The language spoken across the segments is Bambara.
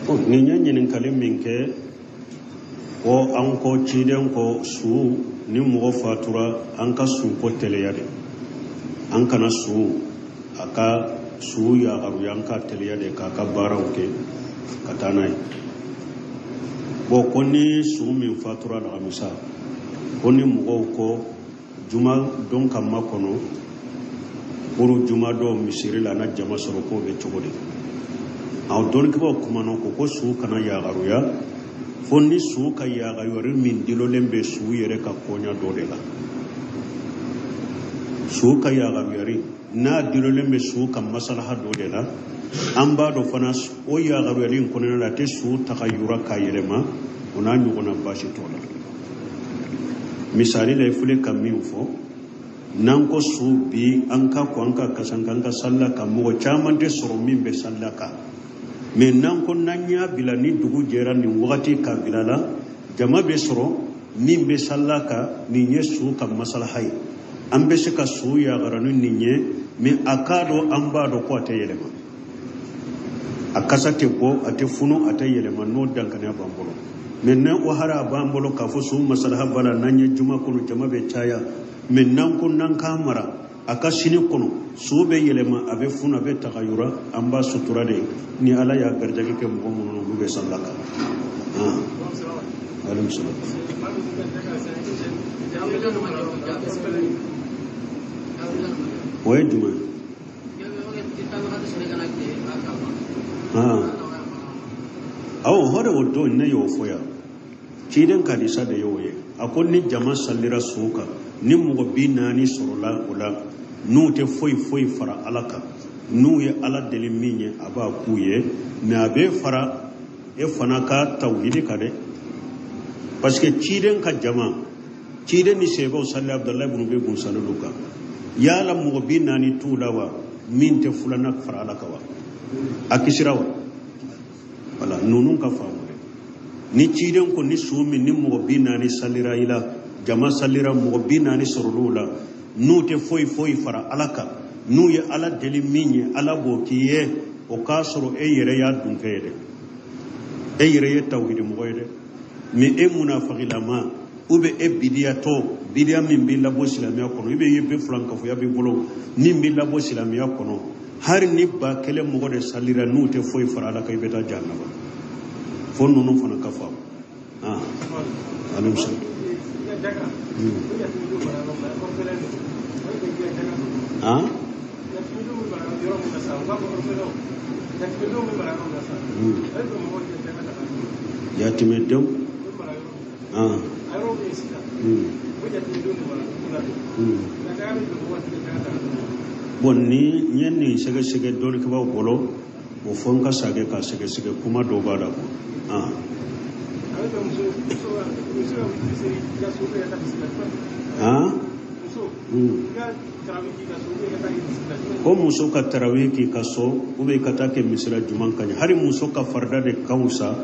Nin ye ɲininkali min kɛ ko an ko ciden ko su ni mɔgɔ fatura an ka su ko teliya de, an kana su a ka su yagaruya, an ka teliya de k'a ka baaraw kɛ ka taa n'a ye. Bon, ko ni su min fatura alamisa, ko ni mɔgɔw ko juma don ka makɔnɔ pour juma dɔw misiri la na jama sɔrɔ, k'o bɛ cogo di? Aw dɔnnikɛbaaw kumana ko su kana yagaruya fo ni su ka yagaruyari min dilolen bɛ su yɛrɛ ka koɲa dɔ de la. Su ka yagaruyari n'a dilolen bɛ su ka masalaha dɔ de la, an b'a dɔn fana o yagaruyali in kɔnɔna la a tɛ su tagayura k'a yɛlɛma, o n'a ɲɔgɔnna baasi t'o la. Misali la, i filɛ ka min fɔ, n'an ko su bi an ka ko an ka kasanka an ka salila kan, mɔgɔ caman tɛ sɔrɔ min bɛ salila kan. Mais n'an ko n'an y'a bila ni dugu jɛra nin wagati ka bila la, jama bɛ sɔrɔ min bɛ salila kan. Nin ye su ka masalaha ye, an bɛ se ka su yagara ni nin ye. Mais a k'a dɔn, an b'a dɔn ko a tɛ yɛlɛma, a kasa tɛ bɔ, a tɛ funu, a tɛ yɛlɛma, n'o dankaniya b'an bolo. Mais n'an o hara a b'an bolo k'a fɔ su masalaha b'a la, n'an ye juma kɔnɔ jama bɛ caya. Mais n'an ko n'an k'a mara a ka sini kɔnɔ, su bɛ yɛlɛma, a bɛ funu, a bɛ tagayura, an b'a sutura de. Ni Ala y'a garijɛgɛ kɛ mɔgɔ minnu na, olu bɛ salila kan. Aleykum salaam. O ye jumɛn ye? Awɔ, o de o don ne y'o fɔ yan. Ciden ka hadisa de y'o ye. A ko ni jama salira su kan, ni mɔgɔ 40 sɔrɔla o la, n'u tɛ foyi foyi fara Ala kan, n'u ye Ala deli min ye, a b'a k'u ye. Mais a bɛ fara e fana ka tawhidi kan dɛ, parce que ciden ka jama, ciden ni sebaw sali Abdulayi ibn Ubay bun Salulu kan, yala mɔgɔ 40 t'u la wa min tɛ filanan fara Ala kan wa? A kisira wa? Wala ninnu ka faamu dɛ. Ni ciden ko ni su min ni mɔgɔ 40 salira i la, jama salira, mɔgɔ 40 sɔrɔl'o la, n'u tɛ foyi foyi fara Ala kan, n'u ye Ala deli min ye, Ala b'o k'i ye. O k'a sɔrɔ e yɛrɛ y'a dunkɛ ye dɛ, e yɛrɛ ye tawhidi mɔgɔ ye dɛ. Mais e munafagilama ou bien e bidiyatɔ, bidiya min b'i labɔ silamɛya kɔnɔ, i bɛ ye bɛ filankafoya b'i bolo min b'i labɔ silamɛya kɔnɔ, hali ni 1000 mɔgɔ de salira n'u tɛ foyi fara Ala kan, i bɛ taa jahanama. Fo ninnu fana ka faamu. Aleykum salaam. Yatimɛdenw. Bon, ni n ye nin sɛgɛsɛgɛ dɔnnikɛbaaw bolo, o fɔ n ka sagɛ k'a sɛgɛsɛgɛ, kuma dɔw b'a la quoi. Ko muso ka tarawih k'i ka so ou bien i ka taa kɛ misira juman ka ɲɛ. Hali muso ka farida de ka wusa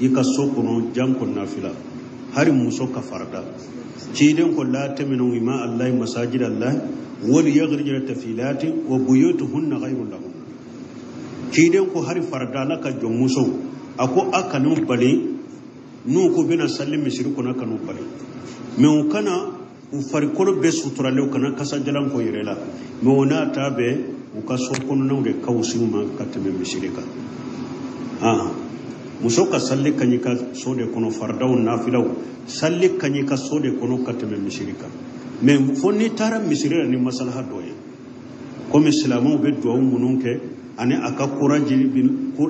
i ka so kɔnɔ janko nafila. Hali muso ka farida, ciden ko la taminu ima Allahi masajid Allah wal yaghrijna tafilati wa buyutuhunna ghayrun lahun. Ciden ko hali farida, Ala ka jɔn muso, a ko a kanu bali n'u ko bɛna sali misiri kɔnɔ, a kanu bali, mais u kana u farikolo bɛɛ suturalen, u kana kasajalan ko yɛrɛ la. Mais o n'a ta bɛɛ, u ka so kɔnɔnaw de ka wusu u ma ka tɛmɛ misiri kan. Muso ka sali ka ɲi ka so de kɔnɔ, faridaw nafilaw sali ka ɲi ka so de kɔnɔ ka tɛmɛ misiri kan. Mais fo n'i taara misiri la ni masalaha dɔ ye, komi silamɛw bɛ duwawu minnu kɛ ani a ka kuraji,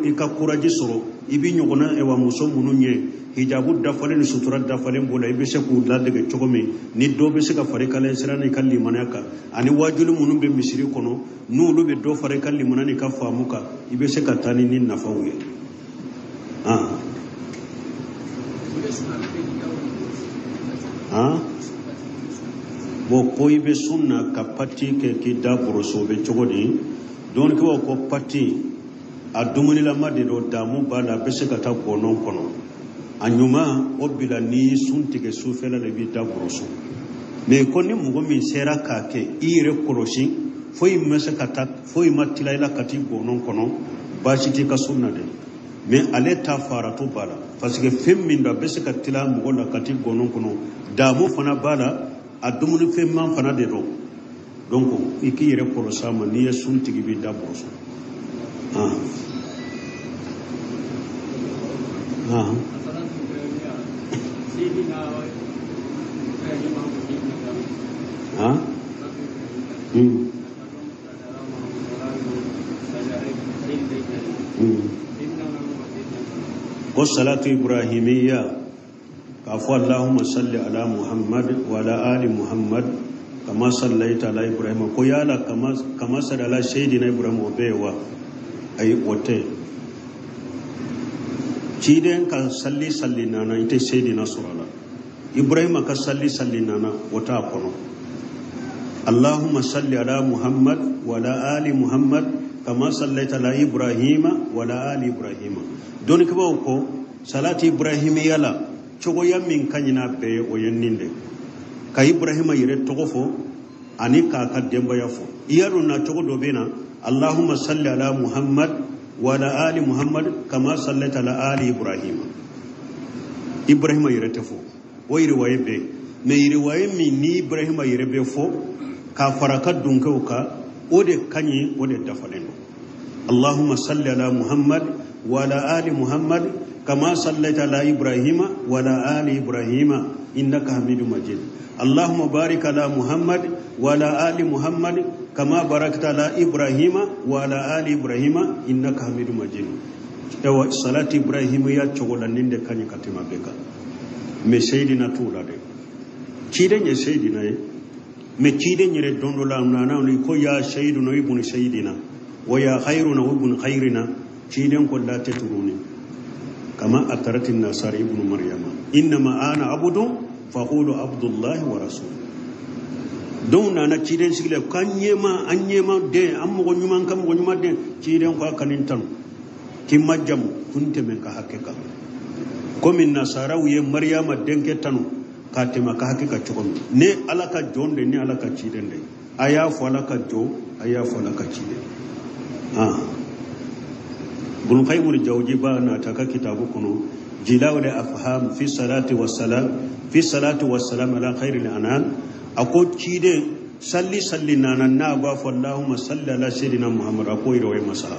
i ka kuraji sɔrɔ i b'i ɲɔgɔnna ɛwa muso minnu ye hijabu dafalen ni sutura dafalen b'o la, i bɛ se k'u ladege cogo min ni dɔ bɛ se ka fara i ka lɛnsira n'i ka limaniya kan, ani wajuli minnu bɛ misiri kɔnɔ, n'olu bɛ dɔ fara i ka limaniya n'i ka faamu kan, i bɛ se ka taa ni nafaw ye. Bon, ko i bɛ sun na ka pati kɛ k'i da boroso, o bɛ cogo di? Dɔnnikɛbaaw ko pati a dumunilama de don, damu b'a la, a bɛ se ka taa gɔnɔn kɔnɔ. A ɲuman o bila n'i ye sun tigɛ sufɛla la, i b'i da boroso. Mais ko ni mɔgɔ min sera k'a kɛ, i yɛrɛ kɔlɔsi, foyi ma se ka taa, foyi ma tila i la ka t'i gɔnɔn kɔnɔ, baasi t'i ka sun na dɛ. Mais ale ta faratu b'a la parce que fɛn min don a bɛ se ka tila mɔgɔ la ka t'i gɔnɔ kɔnɔ damu fana b'a la a dumunifɛnman fana de don donc i k'i yɛrɛ kɔlɔsi a ma n'i ye sun tigɛ i b'i da bɔrɔsɔ. Ko salatu ibrahimiyya k'a fɔ allahumma salli ala muhammad wa ala ali muhammad kama sallaita ala ibrahima ko yala kama salli ala sayyidina ibrahim o bɛɛ ye wa? Ayi, o tɛ. Ciden ka salli salli nana i tɛ sayyidina sɔrɔ a la, ibrahima ka salli salli nana o t'a kɔnɔ. Allahumma salli ala muhammad wa ala ali muhammad kama sallaita ala ibrahima wa ala ali ibrahima. Dɔnnikɛbaaw ko salati ibrahimiya la cogoya min ka ɲi n'a bɛɛ ye o ye nin de ka ibrahima yɛrɛ tɔgɔ fɔ ani k'a ka denbaya fɔ. I y'a dɔn na cogo dɔ bɛ na allahumma salli ala muhammad wa ala ali muhammad kama sallaita ala ali ibrahima. Ibrahima yɛrɛ tɛ fɔ, o yiriwaye bɛ yen. Mais yiriwaye min ni ibrahima yɛrɛ bɛ fɔ k'a fara ka dunkew kan o de ka ɲi, o de dafalen don. Allahumma salli ala muhammad wa ala ali muhammad kama sallaita ala ibrahima wa ala ali ibrahima innaka hamidu majid. Allahumma barik ala muhammad wa ala ali muhammad kama barakta ala ibrahima wa ala ali ibrahima innaka hamidu majid. Ewa salati ibrahima ya cogo la nin de ka ɲi ka tɛmɛ bɛɛ kan. Mais seyidina t'o la dɛ, ciden ye seyidina ye. Mais ciden yɛrɛ don dɔ la nana ko ya seyiduna ibnu seyidina wa ya khayruna ibnu khayrina, ciden ko la teturuni kama atarati nasara ibnu maryama innama ana abudun faqulu abdullahi wa rasuluhu. Donc nana ciden sigilen k'an ɲɛma, an ɲɛma den, an mɔgɔ ɲuman ka mɔgɔ ɲuman den. Ciden ko a ka nin tanu k'i ma jamu kun tɛmɛ ka hakɛ kan komi nasaraw ye mariyama denkɛ tanu k'a tɛmɛ ka hakɛ kan cogo min. Ne ala ka jɔn de, ne ala ka ciden de, a y'a fɔ ala ka jɔn, a y'a fɔ ala ka ciden. Ibn Qayyim al-Jawzi ba na ta ka kitabu kɔnɔ Jilawul Afham fi salati wa salam fi salati wa salam ala khairil anam, a ko ciden salli salli nana n'a b'a fɔ Allahumma salli ala sayyidina Muhammad, a ko yɛrɛ o ye masala.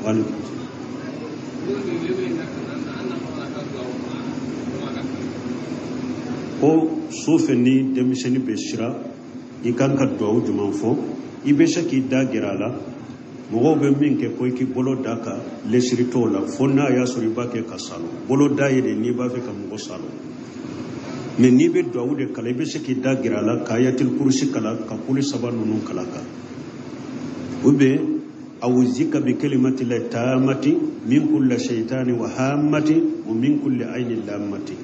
Wa ko su fɛ ni denmisɛnnin bɛ siran i kan ka duwawu jumɛn fɔ, i bɛ se k'i da gɛrɛ a la. Mɔgɔw bɛ min kɛ ko i k'i bolo da kan lesiri t'o la fo n'a y'a sɔrɔ i b'a kɛ ka salo. Bolo da ye de n'i b'a fɛ ka mɔgɔ salo. Mais n'i bɛ duwawu de kalan i bɛ se k'i da gɛrɛ a la ka ayatul kurusi kalan ka kuli saba ninnu kalan kan. Ou bien awuzika bi kalimati la taamati min kulli shaytani wa hammati wa min kulli aynin lammati.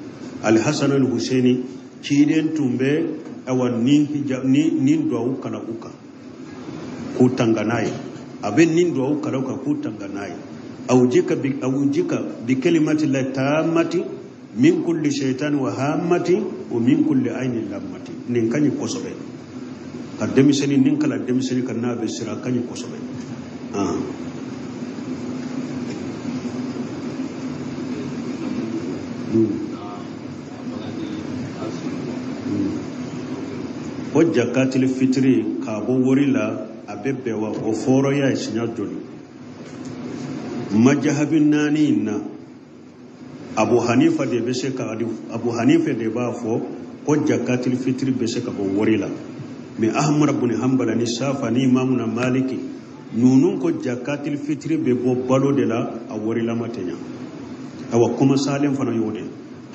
Alhasan al-Husaini ciden tun bɛ awa ni duwawu kalan u kan k'u tanga n'a ye. A bɛ nin duwawu kalan u kan k'u tanga n'a ye. Awujika bi kalimati la taamati min kulli shaytani wa hammati wa min kulli aynin lammati. Nin ka ɲi kosɛbɛ ka denmisɛnnin nin kalan denmisɛnnin kan n'a bɛ siran, a ka ɲi kosɛbɛ. Ko jakatili fitiri k'a bɔ wari la a bɛ bɛn wa? O fɔrɔya ye siɲɛ joli? Majahabi naani in na Abu Hanifa de bɛ se ka, Abu Hanifa de b'a fɔ ko jakatili fitiri bɛ se ka bɔ wari la. Mais Ahmad bin Hanbal ni Shafa ni Imamuna Maliki ninnu ko jakatili fitiri bɛ bɔ balo de la, a warilama tɛ ɲa. Awa kuma salen fana y'o de,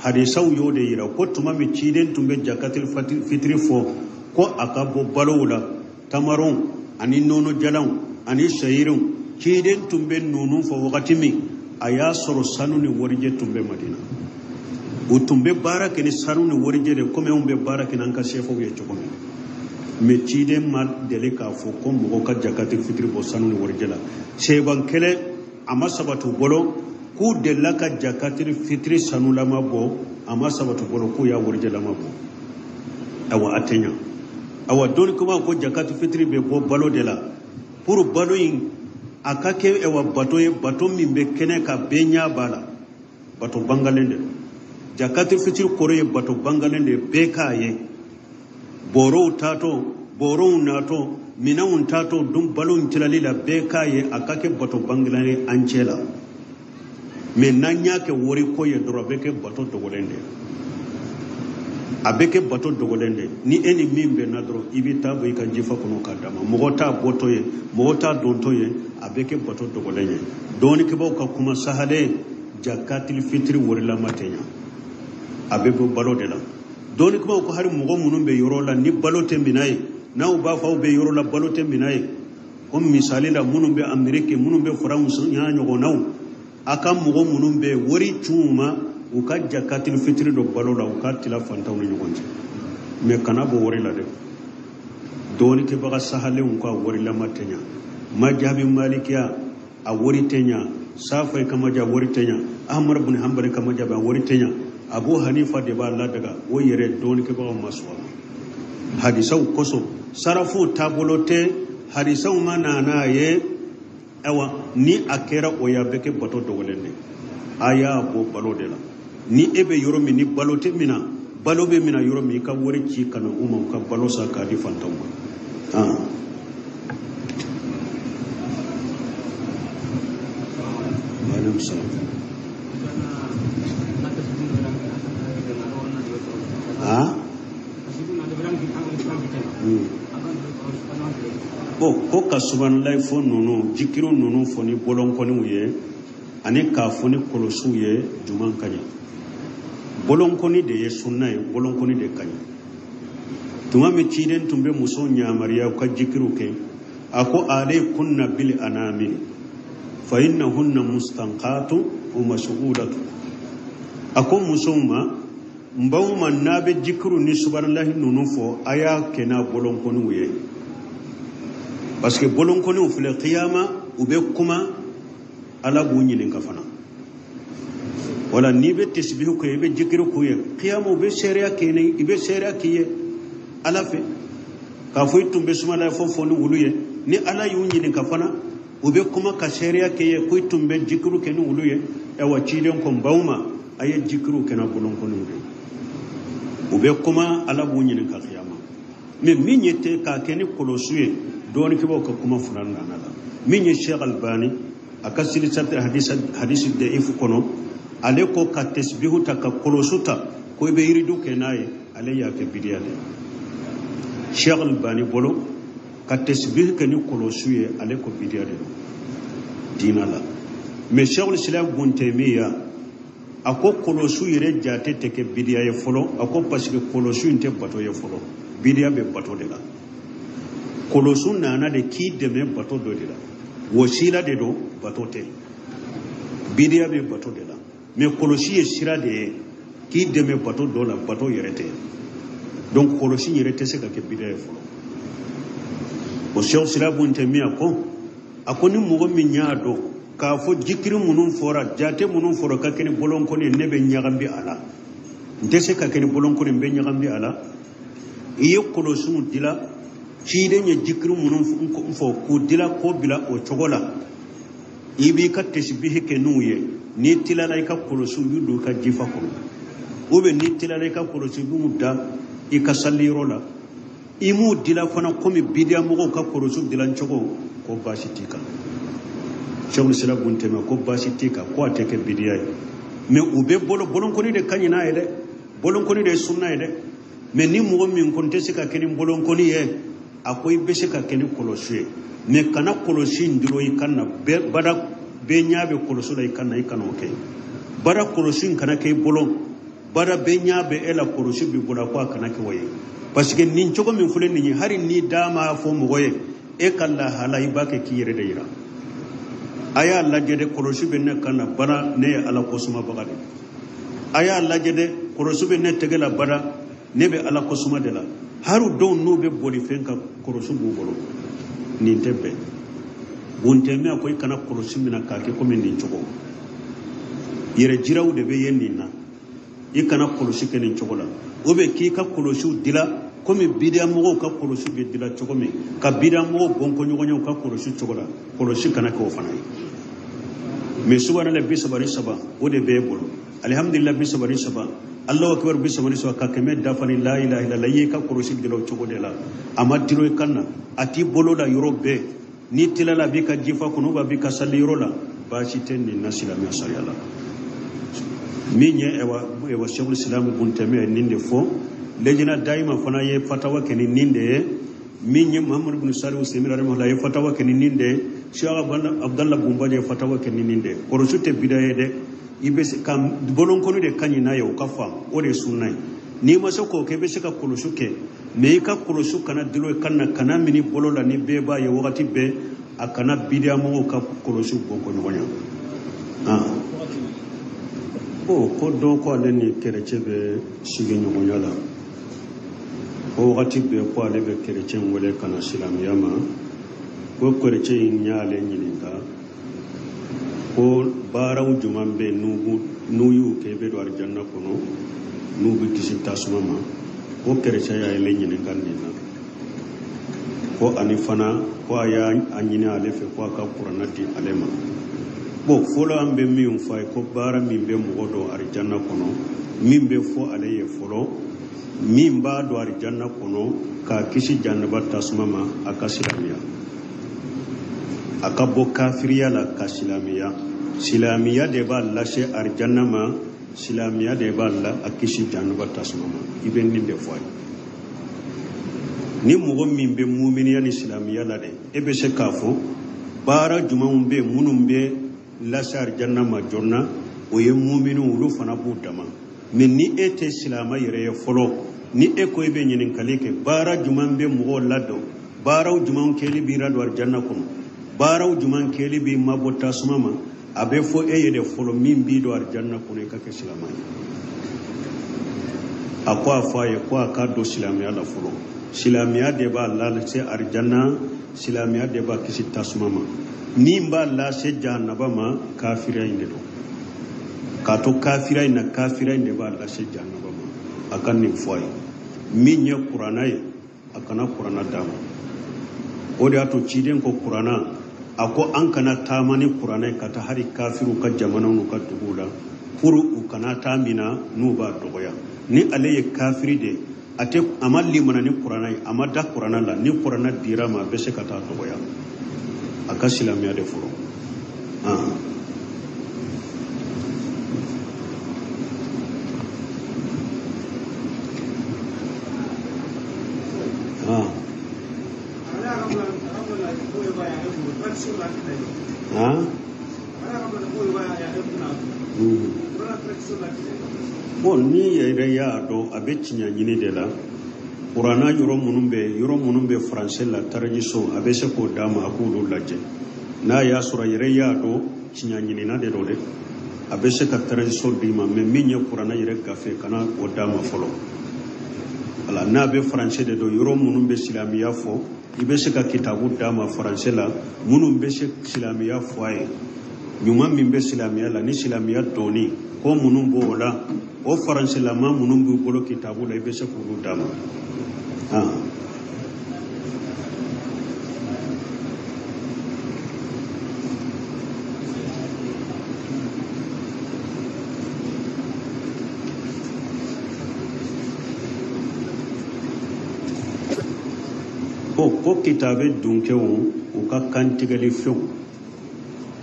hadisaw y'o de yira ko tuma min ciden tun bɛ jakatili fitiri fɔ ko a ka bɔ balow la, tamaronw ani nɔnɔ jalanw ani sayirinw, ciden tun bɛ ninnu fɔ wagati min a y'a sɔrɔ sanu ni warijɛ tun bɛ Madina. U tun bɛ baara kɛ ni sanu ni warijɛ de komi anw bɛ baara kɛ n'an ka sɛfɛw ye cogo min. Mais ciden ma deli k'a fɔ ko mɔgɔw ka jakatili fitiri bɔ sanu ni warijɛ la. Sɛban kelen a ma sabati u bolo k'u delila ka jakatili fitiri sanulama bɔ, a ma sabati u bolo k'u y'a warijɛlama bɔ. Awa a tɛ ɲa. Awa dɔnni kuma ko jakati fitiri bɛ bɔ balo de la pour balo in A ka kɛ ɛwa bato ye, bato min bɛ kɛnɛ kan, bɛɛ ɲɛ b'a la, bato bangalen de don. Jakati fitiri kɔrɔ ye bato bangalen de ye, bɛɛ k'a ye. Bɔrɔw taatɔ, bɔrɔw natɔ, minɛnw taatɔ, dun balo tilali la, bɛɛ k'a ye. A ka kɛ bato bangalen ye an cɛ la. Mɛ n'an y'a kɛ wariko ye dɔrɔn, a bɛ kɛ bato dogolen de ye, a bɛ kɛ bato dogolen de ye. Ni e ni min bɛnna dɔrɔn, i bɛ taa bɔ i ka jifa kɔnɔ k'a d'a ma, mɔgɔ t'a bɔtɔ ye, mɔgɔ t'a dontɔ ye, a bɛ kɛ bato dogolen ye. Dɔɔnikɛbaw ka kuma sahalen, jakatili fitiri warilama tɛ ɲa, a bɛ bɔ balo de la. Dɔɔnikɛbaw ko hali mɔgɔ minnu bɛ yɔrɔ la ni balo tɛ minɛ ye, n'aw b'a fɔ aw bɛ yɔrɔ la balo tɛ minɛ ye, ko misali la minnu bɛ Ameriki, minnu bɛ Faransi n'a ɲɔgɔnnaw, a ka mɔgɔ minnu bɛ wari cun u ma, u ka jakatili fitiri dɔ balo la, u ka tila fantanw ni ɲɔgɔn cɛ. Mɛ kana bɔ wari la dɛ. Dɔɔnikɛbaga sahalenw ka warilama tɛ ɲa, majabi malikiya a wari tɛ ɲa, safai ka maja wari tɛ ɲa, Ahmad bin Hanbali ka majabi a wari tɛ ɲa, Abu Hanifa de b'a ladaga, o yɛrɛ dɔɔnikɛbagaw ma sɔn a ma. Hadisaw kosɔn, sarafuw taabolo tɛ, hadisaw ma na n'a ye. Ayiwa, ni a kɛra o ye, a bɛ kɛ bato dogolen de. A y'a bɔ balo de la. Ni e bɛ yɔrɔ min ni balo tɛ mina, balo bɛ mina yɔrɔ min, i ka wari ci ka na u ma, u ka balo san k'a di fantanw ma. Waaleykum salaam. Bon, ko ka subahanallahi fɔ ninnu, jikiriw ninnu fɔ ni bɔlɔnkɔniw ye ani k'a fɔ ni kɔlɔsiw ye, juman ka ɲi. Bɔlɔnkɔni de ye sunna ye, bɔlɔnkɔni de ka ɲi. Tuma min ciden tun bɛ musow yamaruya u ka jikiriw kɛ, a ko alaykunna bil anamili fa innahunna mustanqatu wa mas'ulatu. A ko musow ma, n b'aw ma, n'a bɛ jikiriw ni subahanallahi ninnu fɔ, a y'a kɛ n'a bɔlɔnkɔniw ye, parce que bɔlɔnkɔniw filɛ, kiyama u bɛ kuma, Ala b'u ɲininka fana. Wala n'i bɛ tesibihu kɛ, i bɛ jikiri k'u ye, kiyama u bɛ seereya kɛ ni, i bɛ seereya k'i ye Ala fɛ k'a fɔ i tun bɛ sumala fɔ ni wulu ye. Ni Ala y'u ɲininka fana, u bɛ kuma ka seereya kɛ ye ko i tun bɛ jikiri kɛ ni wulu ye. Ayiwa, ciden ko n b'aw ma, a ye jikiriw kɛ n'a bɔlɔnkɔniw ye, u bɛ kuma, Ala b'u ɲininka kiyama. Mɛ min ye tɛ k'a kɛ ni kɔlɔsi ye, dɔɔnikɛbaw ka kuma fila nana la. Min ye Sheikh Albani a ka silisati hadisi daifu kɔnɔ, ale ko ka tasbihu ta ka kɔlɔsi ta ko i bɛ yiridu kɛ n'a ye, ale y'a kɛ bidiya de ye. Sheikh Albani bolo, ka tasbihu kɛ ni kɔlɔsi ye, ale ko bidiya de don diina la. Mɛ Sheikhul Islam Ibn Taymiyyah a ko kɔlɔsi yɛrɛ jate tɛ kɛ bidiya ye fɔlɔ. A ko parce que kɔlɔsi in tɛ bato ye fɔlɔ, bidiya bɛ bato de la. Kɔlɔsi nana de k'i dɛmɛ bato dɔ de la, wasila de don, bato tɛ. Bidiya bɛ bato de la, mɛ kɔlɔsi ye sira de ye k'i dɛmɛ bato dɔ la, bato yɛrɛ tɛ. Donc kɔlɔsi yɛrɛ tɛ se ka kɛ bidiya ye fɔlɔ. O Sheikh Islam Ibn Taymiyyah ko, a ko ni mɔgɔ min y'a dɔn k'a fɔ jikiri minnu fɔra, jate minnu fɔra ka kɛ ni bɔlɔnkɔni ye, ne bɛ ɲagami a la, n tɛ se ka kɛ ni bɔlɔnkɔni, n bɛ ɲagami a la. I ye kɔlɔsiw dila, ciden ye jikiri minnu fɔ k'u dila k'o bila o cogo la, i b'i ka tesibihi kɛ n'u ye. N'i tilala i ka kɔlɔsiw, i bɛ don i ka jifa kɔnɔ, ou bien n'i tilala i ka kɔlɔsiw, i b'u da i ka saliyɔrɔ la. I m'u dila fana komi bidiya mɔgɔw ka kɔlɔsiw dilan cogo, ko baasi t'i kan. Sheikhul Islam Ibn Taymiyyah ko baasi t'i kan, ko a tɛ kɛ bidiya ye. Mɛ u bɛ bolo bolonkɔni de ka ɲi n'a ye dɛ, bolonkɔni de ye sunna ye dɛ. Mɛ ni mɔgɔ min kɔni tɛ se ka kɛ ni bolonkɔni ye, a ko i bɛ se ka kɛ ni kɔlɔsi ye, mɛ kana kɔlɔsi in dulon i kan na, bada bɛɛ ɲɛ bɛ kɔlɔsi la i kan na, i kana o kɛ. Bada kɔlɔsi in kana kɛ i bolo, bada bɛɛ ɲɛ bɛ e la, kɔlɔsi b'i bolo, ko a kana kɛ o ye. Parce que nin cogo min filɛ nin ye, hali n'i da m'a fɔ mɔgɔ ye, e ka lahala i b'a kɛ k'i yɛrɛ de yira. A y'a lajɛ dɛ, kɔlɔsi bɛ ne kan na, bada ne ye Ala kɔsumabaga de ye. A y'a lajɛ dɛ, kɔlɔsi bɛ ne tɛgɛ la, bada ne bɛ Ala kɔsuma de la. Hali dɔw n'u bɛ boli fɛn kan, kɔlɔsi b'u bolo, nin tɛ bɛn. Ibn Taymiyyah ko i kana kɔlɔsi minɛ k'a kɛ komi nin cogo, yɛrɛ jiraw de bɛ ye nin na, i kana kɔlɔsi kɛ nin cogo la. O bɛ k'i ka kɔlɔsiw dila Komi bidiyamɔgɔw ka kɔlɔsi bɛ dila cogo min, ka bidiyamɔgɔw bɔn ko ɲɔgɔn ye u ka kɔlɔsi cogo la, kɔlɔsi kana kɛ o fana ye. Mais subhanallah 33, o de b'e bolo. Alihamudulila 33, Allahu akbar 33, ka 100 dafa ni la ilaha illallah. I y'i ka kɔlɔsi dila o cogo de la. A ma dilo i kan na, a t'i bolo la yɔrɔ bɛɛ. N'i tilala, a b'i ka jifa kɔnɔ, a b'i ka sali yɔrɔ la, baasi tɛ nin na silamɛya sariya la. Min ye ɛwa Sheikhul Islam Ibn Taymiyyah ye nin de fɔ. Lejina Dayima fana ye fatawa kɛ ni nin de ye. Min ye Muhammad ibn Salih Usaimin rahimahullah ye fatawa kɛ ni nin de ye. Cheikh Abdallah Bumbaje ye fatawa kɛ ni nin de ye. Kɔlɔsi tɛ bida ye dɛ. I bɛ se ka bolonkɔni de ka ɲi n'a ye, o ka faamu, o de ye sunna ye. N'i ma se k'o kɛ, i bɛ se ka kɔlɔsi kɛ, mais i ka kɔlɔsi kana dilo i kan na, kana minɛ bolo la ni bɛɛ b'a ye wagati bɛɛ. A kana bidiyamɔgɔw ka kɔlɔsi bɔ ko ɲɔgɔn ye. Ko ko dɔ ko ale ni kerecɛn bɛ sigi ɲɔgɔnya la, ko wagati bɛɛ ko ale bɛ kerecɛn wele ka na silamɛya ma. Ko kerecɛn in y'ale ɲininka ko baaraw jumɛn bɛ yen n'u y'u kɛ i bɛ don alijanna kɔnɔ, n'u bɛ kisi tasuma ma. Ko kerecɛn y'ale ɲininka nin na, ko ani fana ko a y'a ɲini ale fɛ ko a ka kuranna di ale ma. Bon, fɔlɔ an bɛ min fɔ a ye, ko baara min bɛ mɔgɔ don alijanna kɔnɔ, min bɛ fɔ ale ye fɔlɔ, min b'a don alijanna kɔnɔ k'a kisi jahanaba tasuma ma, a ka silamɛya, a ka bɔ kafiriya la ka silamɛya. Silamɛya de b'a lase alijanna ma, silamɛya de b'a la a kisi jahanaba tasuma ma. I bɛ nin de fɔ a ye. Ni mɔgɔ min bɛ muminiya ni silamɛya la dɛ, e bɛ se k'a fɔ baara jumɛnw bɛ yen minnu bɛ lase alijanna ma joona, o ye muminiw, olu fana b'u dama. Mais ni e tɛ silamɛ yɛrɛ ye fɔlɔ, ni e ko i bɛ ɲininkali kɛ baara jumɛn bɛ mɔgɔw ladon, baaraw jumɛn kɛli b'i ladon alijanna kɔnɔ, baaraw jumɛn kɛli b'i mabɔ tasuma ma, a bɛ fɔ e ye de fɔlɔ min b'i don alijanna kɔnɔ, i ka kɛ silamɛ ye. A ko a fɔ a ye ko a ka don silamɛya la fɔlɔ. Silamɛya de b'a lase alijanna, silamɛya de b'a kisi tasuma ma. Min b'a lase jahanaba ma, kafiriya in de don. K'a to kafiriya in na, kafiriya in de b'a lase jahanaba ma. A ka nin fɔ a ye. Min ye kuranna ye, a kana kuranna d'a ma. O de y'a to ciden ko kuranna, a ko an kana taama ni kuranna ye ka taa hali kafiriw ka jamanaw n'u ka duguw la, pour u kana taa min na n'u b'a dɔgɔya. Ni ale ye kafiri de ye, a tɛ, a ma limana ni kuranna ye, a ma da kuranna la, ni kuranna dira ma, a bɛ se ka taa dɔgɔya. A ka silamɛya de fɔlɔ. Bon, ni yɛrɛ y'a dɔn a bɛ tiɲɛ ɲini de la, kuranna yɔrɔ minnu bɛ, yɔrɔ minnu bɛ faransɛ la, traduction, a bɛ se k'o d'a ma, a k'olu lajɛ. N'a y'a sɔrɔ a yɛrɛ y'a dɔn tiɲɛ ɲinina de don dɛ, a bɛ se ka traduction d'i ma. Mais min ye kuranna yɛrɛ gafe, kana o d'a ma fɔlɔ. Wala n'a bɛ faransɛ de dɔn, yɔrɔ minnu bɛ silamɛya fɔ, i bɛ se ka kitabu d'a ma faransɛ la, minnu bɛ se silamɛya fɔ a ye, ɲuman min bɛ silamɛya la ni silamɛya dɔnni ko minnu b'o la, o faransɛlama minnu b'u bolo kitabu la, i bɛ se k'olu d'a ma. Ko kitabe dunkɛw u ka kantigɛli fɛnw,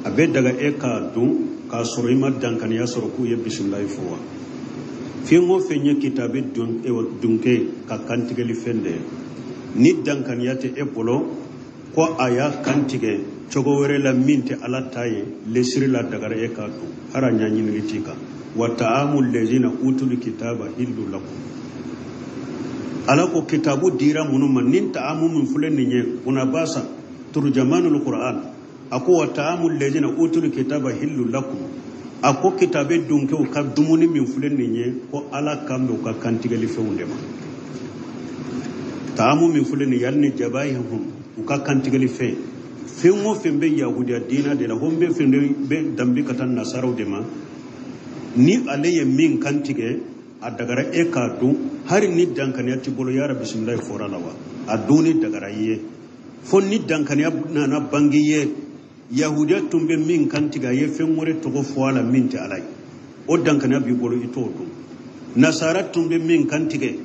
a bɛ daga e k'a dun k'a sɔrɔ i ma dankaniya sɔrɔ k'u ye bisimilayi fɔ wa? Fɛn o fɛn ye kitabe dunkɛ ka kantigɛli fɛn de ye, ni dankaniya tɛ e bolo ko a y'a kantigɛ cogo wɛrɛ la min tɛ Ala ta ye, lesiri la dagara e k'a dun, hali a ɲɛɲinili t'i kan. Wa ta'amu lezina utul kitaba hillu lakum. Ala ko kitabu dira minnu ma, nin ta'amu min filɛ nin ye, kunabasa turjamanul Qur'an, a ko wa ta'amu lezina utul kitaba hillu lakum. A ko kitabe dunkɛw ka dumuni min filɛ nin ye, ko Ala kan bɛ u ka kantigɛli fɛnw de ma. Ta'amu min filɛ nin ye, yali ni jabayihum, u ka kantigɛli fɛn, fɛn o fɛn bɛ yahudiya diinɛ de la, ko n bɛ fɛn bɛ danbe ka taa nasaraw de ma, ni ale ye min kantigɛ, A dagara e k'a dun hali ni dankaniya t'i bolo yara bisimilayi fɔra la wa a dunni dagara i ye fo ni dankaniya nana bange i ye yahudiya tun bɛ min kantigɛ a ye fɛn wɛrɛ tɔgɔ fɔ a la min tɛ ala ye o dankaniya b'i bolo i t'o dun nasara tun bɛ min kantigɛ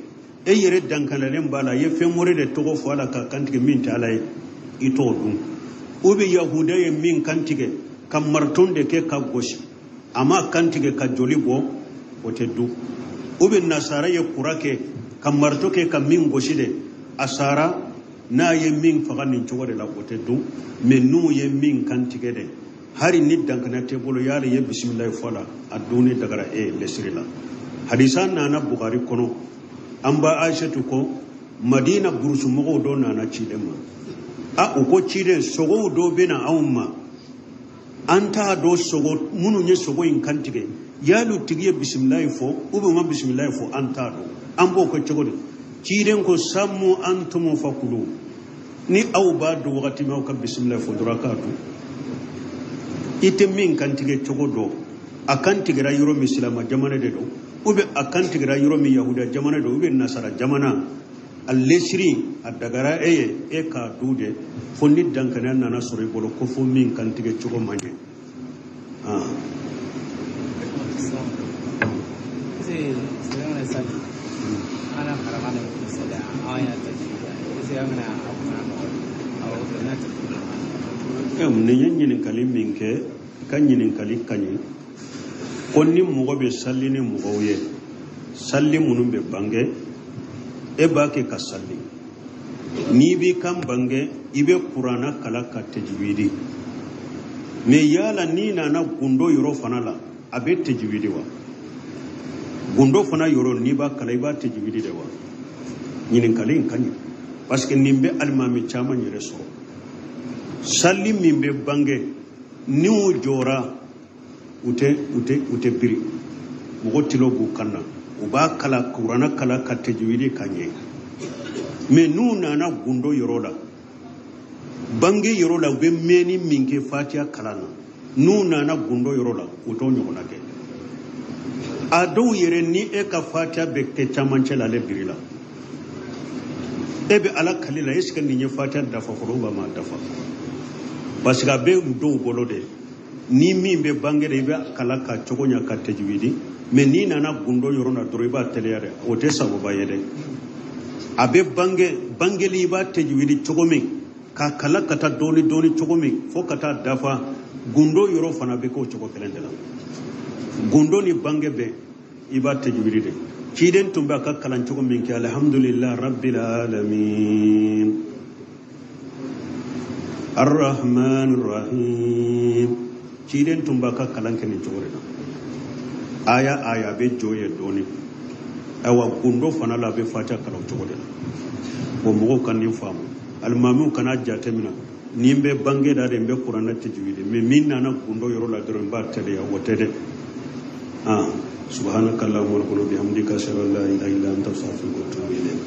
e yɛrɛ dankaniyalen b'a la a ye fɛn wɛrɛ de tɔgɔ fɔ a la ka kantigɛ min tɛ ala ye i t'o dun u bɛ yahudiya ye min kantigɛ ka mariton de kɛ ka gosi a ma kantigɛ ka joli bɔ o tɛ dun u bɛ nasara ye kura kɛ ka marito kɛ ka min gosi de a sara n'a ye min faga nin cogo de la o tɛ dun mɛ n'u ye min kantigɛ de hali ni dankaniya tɛ bolo y'ale ye bisimilayi fɔ la a dunni dagara e lesiri la hadisa nana bukari kɔnɔ an ba aisatu ko madina burusumɔgɔw dɔ nana ciden ma a u ko ciden sogow dɔ bɛ na anw ma an t'a dɔn sogo minnu ye sogo in kantigɛ y'alu tigi ye bisimilayi fɔ u bɛ ma bisimilayi fɔ an t'a dɔn an b'o kɛ cogo di ciden ko sammu antumu fakulu ni aw b'a dun wagati min aw ka bisimilayi fɔ dɔrɔn k'a dun i tɛ min kantigɛ cogo dɔn a kantigɛra yɔrɔ min silama jamana de don ou bien a kantigɛra yɔrɔ min yahudiya jamana don ou bien nasara jamana a lesiri a dagara e ye e k'a dun de fo ni dankaniya nana sɔrɔ i bolo ko fo min kantigɛ cogo man ɲɛ. Nin ye ɲininkali min kɛ i ka ɲininkali ka ɲi ko ni mɔgɔ bɛ sali ni mɔgɔw ye sali minnu bɛ bange e b'a kɛ ka sali n'i b'i kan bange i bɛ kuranna kalan ka tɛjiwidi mɛ yala n'i nana gundo yɔrɔ fana la a bɛ tɛjiwidi wa gundo fana yɔrɔ n'i b'a kalan i b'a tɛjiwidi de wa ɲininkali in ka ɲi parce que nin bɛ alimami caman yɛrɛ sɔrɔ sali min bɛ bange ni u jɔra u tɛ biri mɔgɔ tilo b'u kan na u b'a kala kuranna kala ka tɛjiwidi ka ɲɛ mɛ n'u nana gundo yɔrɔ la bange yɔrɔ la u bɛ mɛnni min kɛ fatiya kalan na n'u nana gundo yɔrɔ la u t'o ɲɔgɔnna kɛ a dɔw yɛrɛ ni e ka fatiya bɛ kɛ camancɛ la ale biri la e bɛ ala kali la est ce que nin ye fatiya dafa fɔlɔ ou ma dafa parce que a bɛ dɔw bolo de ni min bɛ bange de i bɛ kala ka cogo ɲɛ ka tɛjiwidi mɛ n'i nana gundo yɔrɔ la dɔrɔn i b'a teliya dɛ o tɛ sagoba ye dɛ a bɛ bange bangeli i b'a tɛjiwidi cogo min ka kala ka taa dɔɔni dɔɔni cogo min fo ka taa dafa gundo yɔrɔ fana bɛ k'o cogo kelen de la gundo ni bange bɛɛ i b'a tɛjiwidi de ciden tun bɛ a ka kalan cogo min kɛ alhamdulilah rabbil alamin arrahman rahim ciden tun b'a ka kalan kɛ nin cogo de la aya aya a bɛ jɔ ye dɔɔni ayiwa gundo fana la a bɛ fatiha kalan o cogo de la o mɔgɔw ka nin faamu alimamiw kana jateminɛ ni n bɛ bange da de n bɛ kuranɛ tɛjiwidi mɛ min nana gundo yɔrɔ la dɔrɔn n b'a teliya o tɛ dɛ. Subhanaka allahumma wa bihamdika ashhadu an la ilaha illa anta astaghfiruka wa atubu ilayk.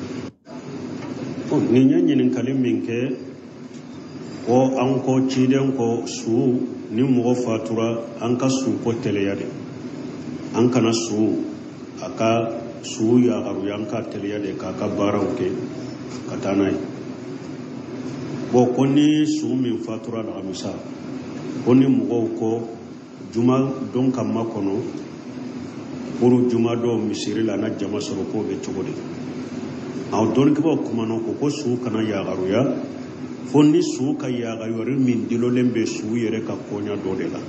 Nin ye ɲininkali min kɛ ko an ko ciden ko su ni mɔgɔ fatura an ka su ko teliya de an kana su a ka su yagaruya an ka teliya de k'a ka baaraw kɛ ka taa n'a ye bon ko ni su min fatura alamisa ko ni mɔgɔw ko juma don ka makɔnɔ pour juma dɔw misiri la na jama sɔrɔ k'o bɛ cogo di aw dɔnnikɛbaaw kumana ko ko su kana yagaruya fo ni su ka yagaruyari min dilolen bɛ su yɛrɛ ka koɲa dɔ de la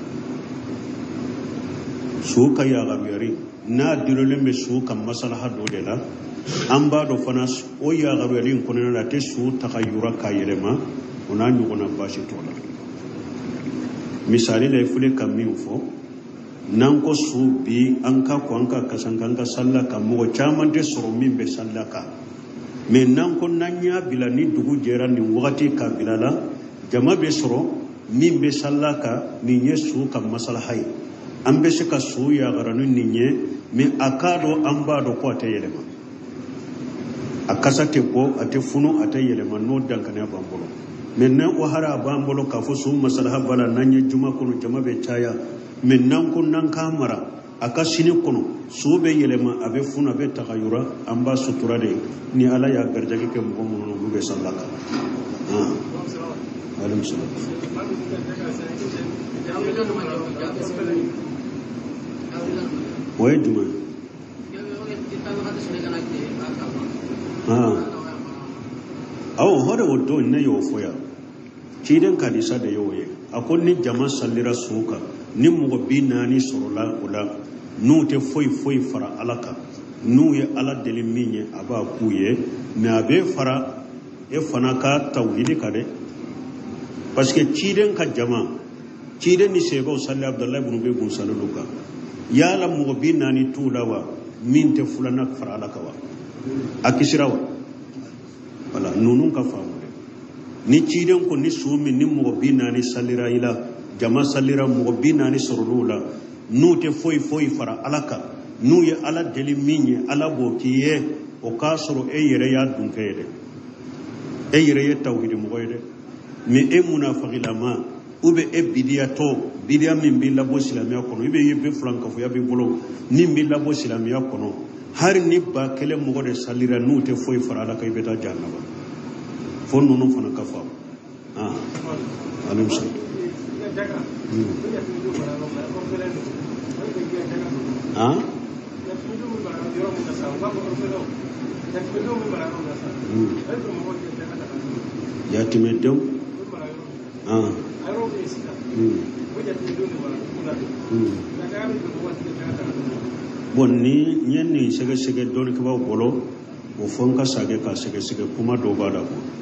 su ka yagaruyari n'a dilolen bɛ su ka masalaha dɔ de la an b'a dɔn fana o yagaruyali in kɔnɔna la a tɛ su ta ka yura k'a yɛlɛma o n'a ɲɔgɔnna baasi t'o la misali la i filɛ ka min fɔ n'an ko su bi an ka ko an ka kasanka an ka salila kan mɔgɔ caman tɛ sɔrɔ min bɛ salila kan mɛ n'an ko n'an y'a bila ni dugu jɛra nin wagati ka bila la jama bɛ sɔrɔ min bɛ salila kan nin ye su ka masalaha ye an bɛ se ka su yagara ni nin ye mɛ a k'a dɔn an b'a dɔn ko a tɛ yɛlɛma a kasa tɛ bɔ a tɛ funu a tɛ yɛlɛma n'o dankaniya b'an bolo mɛ n'an o hara a b'an bolo k'a fɔ su masalaha b'a la n'an ye juma kɔnɔ jama bɛ caya mɛ n'an ko n'an k'a mara A ka sini kɔnɔ so bɛ yɛlɛma, a bɛ funu, a bɛ tagayura, an b'a sutura de. Ni Ala y'a garijɛgɛ kɛ mɔgɔ minnu na, olu bɛ salila kan. Aleykum salaam. O ye jumɛn ye? Awɔ, o de o don ne y'o fɔ yan. Ciden kadisa de y'o ye. A ko ni jama salira so kan, ni mɔgɔ 40 sɔrɔla o la, n'u tɛ foyi foyi fara Ala kan, n'u ye Ala deli min ye, a b'a k'u ye. Mais a bɛ fara e fana ka tawhidi kan dɛ, parce que ciden ka jama, ciden ni sebaw sali Abdulayi ibn Ubay bun Salulu kan, yala mɔgɔ 40 t'u la wa min tɛ filanan fara Ala kan wa? A kisira wa? Wala ninnu ka faamu dɛ. Ni ciden ko ni su min ni mɔgɔ 40 salira i la, jama salira, mɔgɔ 40 sɔrɔl'u la, n'u tɛ foyi foyi fara Ala kan, n'u ye Ala deli min ye, Ala b'o k'i ye. O k'a sɔrɔ e yɛrɛ y'a dunkɛ ye dɛ, e yɛrɛ ye tawhidi mɔgɔ ye dɛ. Mais e munafagilama, ou bien e bidiyatɔ, bidiya min b'i labɔ silamɛya kɔnɔ, i bɛ ye bɛ filankafoya b'i bolo min b'i labɔ silamɛya kɔnɔ, hali ni 1000 mɔgɔ de salira n'u tɛ foyi fara Ala kan, i bɛ taa jahanama. Fo ninnu fana ka faamu. Aleykum salaam. Yatimɛdenw. Bon, ni n ye nin sɛgɛsɛgɛ dɔnnikɛbaaw bolo, o fɔ n ka sagɛ k'a sɛgɛsɛgɛ, kuma dɔw b'a la quoi.